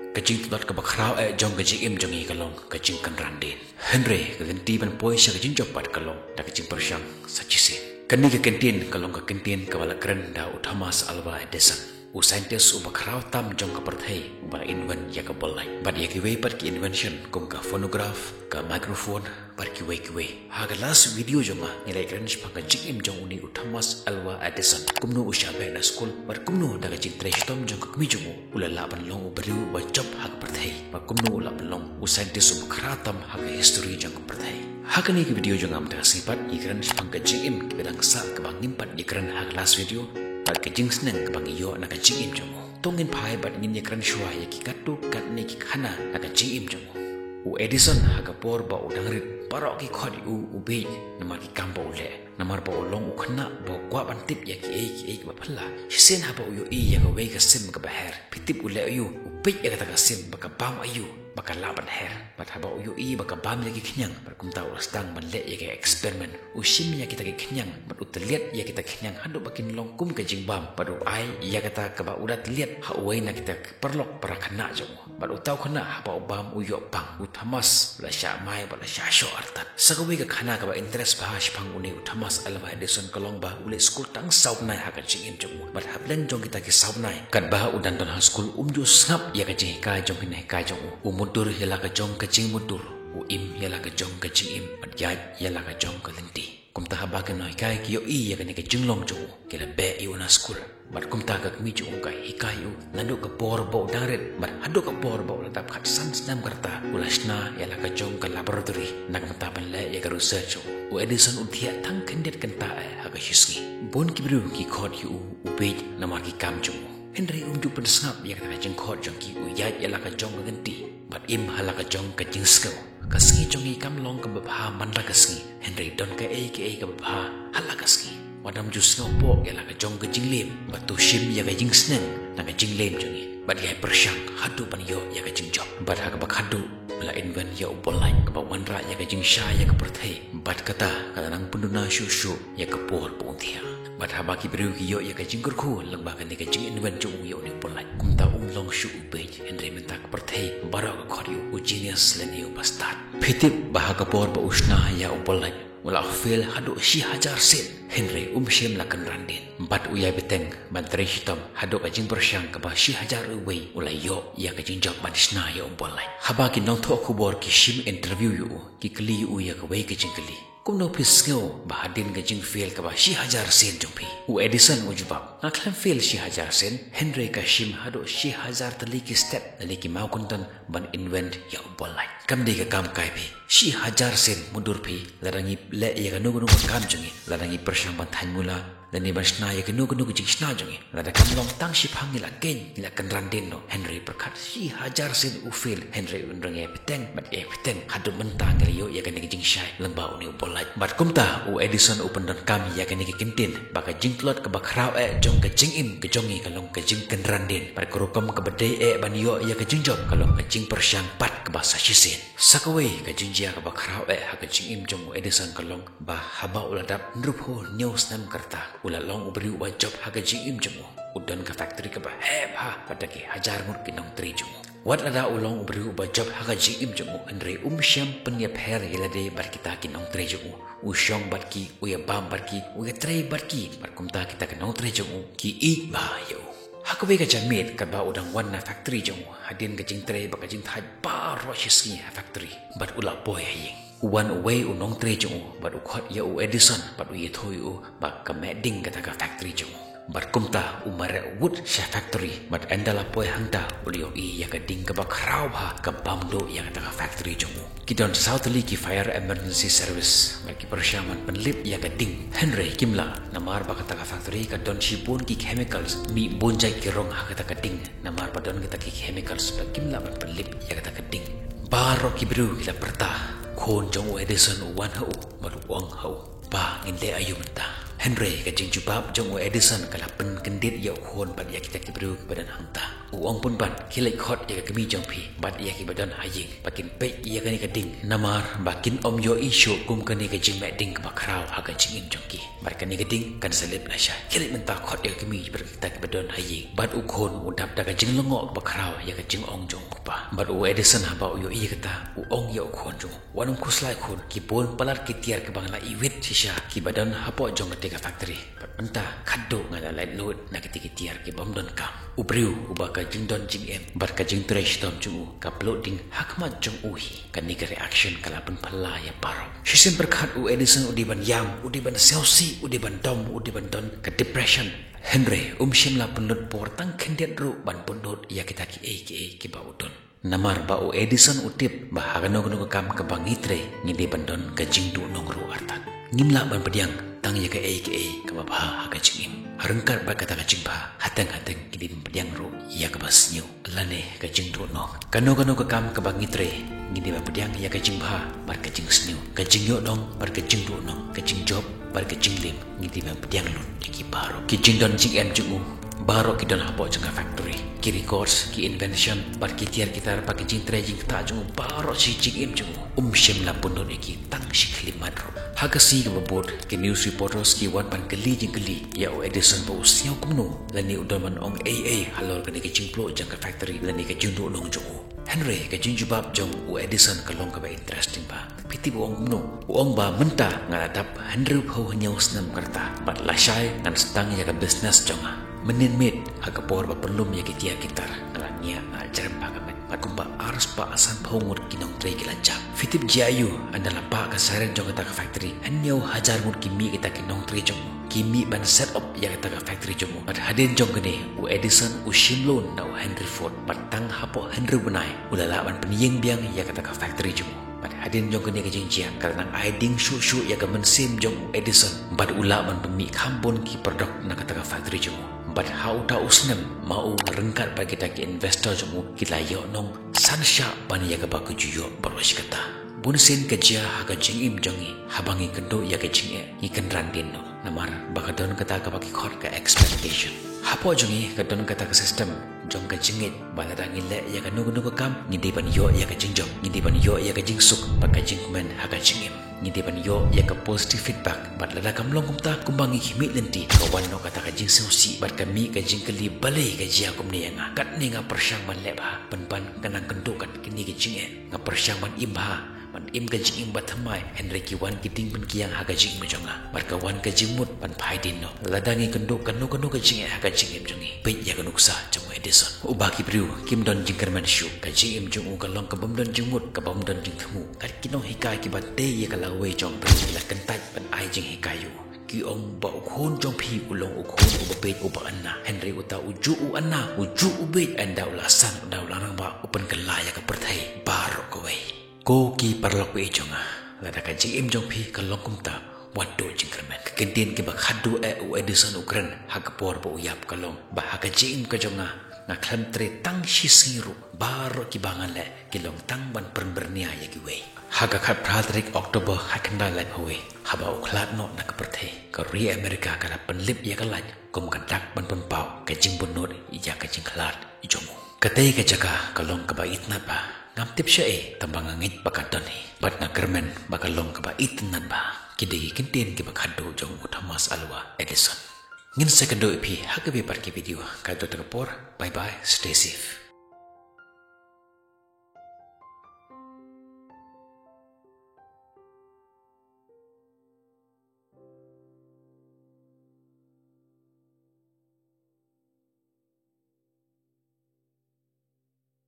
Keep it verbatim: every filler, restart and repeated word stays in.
Ka jingtlot kaba khraw eh jong ka jingim jong ngi ka long ka jingkynran dien. Hynrei ka lynti ban poi sha ka jingjop pat ka long da ka jingpyrshang sa shisien. Kane ka kyntien ka long ka kyntien kaba la kren da u Thomas Alva Edison, u scientist uba khraw tam jong ka pyrthei, uba la invent ïa ka bulb light bad ïa kiwei pat ki invention kum ka phonograph, ka microphone bad kiwei kiwei. Ha ka last video jong nga ngi la ïakren shaphang ka jingim jong une u Thomas Alva Edison, kumno u shah beh na skul bad kumno da ka jingtrei shitom jong ka kmie jong u, u la lah ban long u briew uba jop ha ka pyrthei bad kumno u lah ban long u scientist uba khraw tam ha ka history jong ka pyrthei. Ha kane ka video jong nga mynta ka sngi pat ngi kren shaphang ka jingim kaba dang sah kaba ngim pat ïakren ha ka last video, bad ka jingsneng kaba ngi ïoh na ka jingim jong u. To ngin phai bad ngin ïakren shuwa ïa ki katto katne ki khana na ka jingim jong u. U Edison ha ka por ba u dang rit, baroh ki khot ïa u u bieit namar ki kam ba u leh. Namar ba u long u khynnah ba u kwah ban tip ïa kiei kiei kiba phylla. Shisien haba u ïohi ïa kawei ka sim kaba her, phi tip u leh aiu? U peit ïa kata ka sim ba ka bam aiu ba ka lah ban her. Bad haba u ïohi ba ka bam ïa ki khñiang, bad kumta u la sdang ban leh ïa ka experiment. U shim ïa kita ki khñiang bad u tylliat ïa kita ki khñiang haduh ba kin long kum ka jingbam, bad u ai ïa kata kaba u da tylliat ha uwei na kita ki paralok para khynnah jong u. Bad uta u khynnah haba u bam u ïoh pang. U Thomas u la shah mai bad la shah shoh artat. Sa kawei ka khana kaba interest bha shaphang une u Thomas Alva Edison ka long ba u leit skul tang saw bnai ha ka jingim jong u. Bad hapdeng jong kita ki saw bnai katba u dang don ha skul um ju sngap ïa ka jinghikai jong ki nonghikai jong u. U mutdur ïa la ka jong ka jingmutdur, u im ïa la ka jong ka jingim, bad ïaid ïa la ka jong ka lynti. Kumta haba ki nonghikai ki ïohi ïa kane ka jinglong jong u, ki la beh ïa u na skul. Bad kumta ka kmie jong u ka hikai u naduh ka por ba u dang rit bad haduh ka por ba u la dap khatsan snem ka rta. U la shna ïa la ka jong ka laboratory na ka bynta ban leh ïa ka research jong u. U Edison u thiah tang khyndiat kynta eh ha ka shisngi. Bun ki briew ki khot ïa u u bieit namar ki kam jong u. Hynrei um ju pynsngap ïa kata ka jingkhot jong ki, u ïaid ïa la ka jong ka lynti bad im ha la ka jong ka jingsngew. Ka sngi jong ngi kam long kaba bha man la ka sngi, hynrei don kaei kaei kaba bha ha la ka sngi. Wat nym ju sngewpoh ïa la ka jong ka jinglem, bad to shim ïa ka jingsneng na ka jinglem jong ngi bad ïai pyrshang haduh ban ïoh ïa ka jingjop. Bad ha kaba khatduh u la invent ïa u bulb light kaba wanrah ïa ka jingshai ïa ka pyrthei. Bad kata ka la nang pynduna shuh shuh ïa ka por ba un thiah. Bad haba ki briew ki ïoh ïa ka jingkyrkhu lyngba kane ka jinginvent jong u ïa une u bulb light, kumta um long shuh u bieit, hynrei mynta ka pyrthei baroh ka khot ïa u u genius lane u bastard. Phi tip ba ha ka por ba u shna ïa u bulb light u la fail haduh shi hajar sien, hynrei um shym la kynran dien. Bad u ïai bteng ban trei shitom haduh ka jingpyrshang kaba shi hajar uwei u la ïoh ïa ka jingjop ban shna ïa u bulb light. Haba ki nongthoh khubor ki shim interview ïa u, ki kylli ïa u ïa kawei ka jingkylli: Kumno phi sngew ba hadien ka jingfail kaba shi hajar sien jong phi? U Edison u jubab: Nga khlem fail shi hajar sien, hynrei ka shim haduh shi hajar tylli ki step lane ki mawkyndon ban invent ïa u bulb light. Kam dei ka kam kai phi. Shi hajar sien mutdur phi, lada ngi leh ïa kano kano ka kam jong ngi, lada ngi pyrshang ban thaiñ mula lane ban shna ïa kano kano ka jingshna jong ngi, lada kam long tang shiphang ngi la keiñ, ngi la kynran dien noh. Hynrei pyrkhat, shi hajar sien u fail, hynrei u nang ïai bteng bad ïai bteng haduh mynta ngi la ïoh ïa kane ka jingshai lyngba une u bulb light. Bad kumta u Edison u pyndonkam ïa kane ka kyntien ba ka jingtlot kaba khraw eh jong ka jingim ka jong ngi ka long ka jingkynran dien. Bad ka rukom kaba dei eh ban ïoh ïa ka jingjop ka long ka jingpyrshang pat kaba sa shisien. Sa kawei ka jingjia kaba khraw eh ha ka jingim jong u Edison ka long ba haba u la dap hynriewphew hynñiew snem ka rta, u la long u briew uba jop ha ka jingim jong u. U don ka factory kaba heh bha bad da ki hajar ngut ki nongtrei jong u. Wat lada u long u briew uba jop ha ka jingim jong u, hynrei um shym pynïapher ïa lade bad kita ki nongtrei jong u. U shong bad ki, u ïabam bad ki, u ïatrei bad ki, bad kumta kita ki nongtrei jong u ki ïeit bha ïa u. Ha kawei ka janmiet katba u dang wan na factory jong u, hadien ka jingtrei bad ka jingthait baroh shi sngi ha factory, bad u la poi ha ïing. U wan uwei u nongtrei jong u bad u khot ïa u Edison bad u ïathuh ïa u ba ka meh ding kata ka factory jong u. Bad kumta u mareh wut sha factory, bad ynda la poi hangta u la ïohi ïa ka ding kaba khraw bha ka bam duh ïa kata ka factory jong u. Ki don saw tylli ki fire emergency service bad ki pyrshang ban pynlip ïa ka ding, hynrei kim lah, namar ba kata ka factory ka don shibun ki chemicals, mih bun jait ki rong ha kata ka ding. Namar ba don kita ki chemicals ba kim lah ban pynlip ïa kata ka ding. Baroh ki briew ki la pyrta. Khun jong u Edison u wan ha u bad u ong ha u: Pa, ngin leh aïu mynta? Hynrei ka jingjubab jong u Edison ka la pynkyndit ïa u khun bad ïa kita ki briew kiba don hangta. U ong pynban, khie leit khot ïa ka kmie jong phi bad ïa kiba don ha ïing ba kin peit ïa kane ka ding, namar ba kin ym ïohi shuh kum kane ka jingmeh ding kaba khraw ha ka jingim jong ki. Bad kane ka ding kan sa lip lashai. Khie leit mynta khot ïa ka kmie bad kita kiba don ha ïing. Bad u khun u dap da ka jinglyngngoh kaba khraw ïa ka jingong jong u kpa. Bad u Edison haba u ïohi kata, u ong ïa u khun jong u, wat nym khuslai khun, ki bun palat ki tiar kiba nga la iwit shisha kiba don hapoh jong kata ka factory. Bad mynta khatduh nga la lait lut na kita ki tiar ki bym donkam. U briew uba ka jingdon jingem bad ka jingtrei shitom jong u ka pluh ding ha khmat jong u hi. Kane ka reaction ka la pynphylla ïa baroh. Shisien pyrkhat u Edison u dei ban ïam, u dei ban siawsih, u dei ban dom, u dei ban don ka depression. Hynrei um shym la pynlut por tang khyndiat ruh ban pynlut ïa kita kiei kiei kiba u don. Namar ba u Edison u tip ba ha kano kano ka kam kaba ngi trei ngi dei ban don ka jingduhnong ruh artat. Ngim lah ban pdiang tang ïa kaei kaei kaba bha ha ka jingim. Ryngkat bad kata ka jingbha, hateng hateng ngi dei ban pdiang ruh ïa kaba sniew lane ka jingduhnong. Kano kano ka kam kaba ngi trei ngi dei ban pdiang ïa ka jingbha bad ka jingsniew, ka jingïohnong bad ka jingduhnong, ka jingjop bad ka jinglim. Ngi dei ban pdiang lut ïa ki baroh. Ki jingdon jingem jong u baroh ki don hapoh jong ka factory. Ki records, ki invention bad ki tiar ki tar bad ki jingtrei jingktah jong u baroh shi jingim jong u. Um shym la pynlut ïa ki tang shi khyllipmat ruh. Ha ka sngi kaba bud, ki news reporters ki wan ban kylli jingkylli ïa u Edison ba u sngew kumno lane u don ban ong ei ei halor kane ka jingpluh jong ka factory lane ka jingduhnong jong u. Hynrei ka jingjubab jong u Edison ka long kaba interesting bha. Phi tip u ong kumno? U ong ba mynta nga la dap hynriewphew hynñiew snem ka rta bad lashai ngan sdang ïa ka business jong nga. Mynnin miet ha ka por ba pynlum ïa ki tiar ki tar nga la ngiah, nga la jrem ha ka met. Bad kumba arspah sanphew ngut ki nongtrei ki la jah. Phi tip jia aiu, ynda la pah ka siren jong kata ka factory, hynñiew hajar ngut ki mih kita ki nongtrei jong u. Ki mih ban set up ïa kata ka factory jong u. Bad hadien jong kane u Edison u shim loan na u Henry Ford bad tang hapoh hynriew bnai u la lah ban pynïeng biang ïa kata ka factory jong u. Bad hadien jong kane ka jingjia ka la nang ai ding shuh shuh ïa ka mynsiem jong u Edison bad u lah ban pynmih kham bun ki product na kata ka factory jong u. Bad ha uta u snem ma u ryngkat bad kita ki investor jong u ki la ïohnong san shah ban ïa kaba ka ju ïoh baroh shi katta. Bun sien ka jia ha ka jingim jong ngi haba ngi kynduh ïa ka jingeh ngi kynran dien noh. Namar ba ka don kata kaba ki khot ka expectation. Hapoh jong ngi ka don kata ka system jong ka jingngeit ba lada ngi leh ïa kano kano ka kam ngi dei ban ïoh ïa ka jingjop, ngi dei ban ïoh ïa ka jingsuk bad ka jingkmen ha ka jingim. Ngi dei ban ïoh ïa ka positive feedback bad lada kam long kumta kumba ngi khmih lynti ka wan noh kata ka jingsngewsih bad ka mih ka jingkylli balei ka jia kumne ïa nga. Katne nga pyrshang ban leh bha, pynban ka nang kynduh kat kine ki jingeh. Nga pyrshang ban im bha, ban im ka jingim ba thymmai, hynrei ki wan ki ding pynkiang ha ka jingim jong nga bad ka wan ka jingmut ban phai dien noh. Lada ngi kynduh kano kano ka jingeh ha ka jingim jong ngi, peit ïa ka nuksa jong u Edison. Uba ki briew kim don jingkyrmen shuh, ka jingim jong u ka long ka bym don jingmut, ka bym don jingthmu. Kat ki nonghikai kiba tei ïa ka lawei jong u briew ki la kyntait ban ai jinghikai ïa u. Ki ong ba u khun jong phi u long u khun uba bieit uba anna. Hynrei uta u juh u anna, u juh u bieit, ynda u la san, ynda u la rangbah u pynkylla ïa ka pyrthei baroh kawei. Ko ki paralok ba ïeit jong nga, lada ka jingim jong phi ka long kumta, wat duh jingkyrmen. Ki kyntien kiba khatduh eh u Edison u kren ha ka por ba u ïap ka long ba ha ka jingim ka jong nga, nga khlem trei tang shi sngi ruh, baroh kiba ngan leh ki long tang ban pynbyrngia ïa kiwei. Ha ka khatphra tarik October khatkhyndai laiphew wei, haba u khlad noh na ka pyrthei, ka ri America ka la pynlip ïa ka light kum ka dak ban pynpaw ka jingbynnud ïa ka jingkhlad jong u. Katei ka jaka ka long kaba itynnad bha. Ngam tip shaei, tangba nga ngeit ba ka don hi bad nga kyrmen ba ka long kaba itynnad bha. Ki dei ki kyntien kiba khatduh jong u Thomas Alva Edison. Ngin sa ïakynduh ïa phi ha kawei pat ka video. Ka don ka por. Bye bye, stay safe.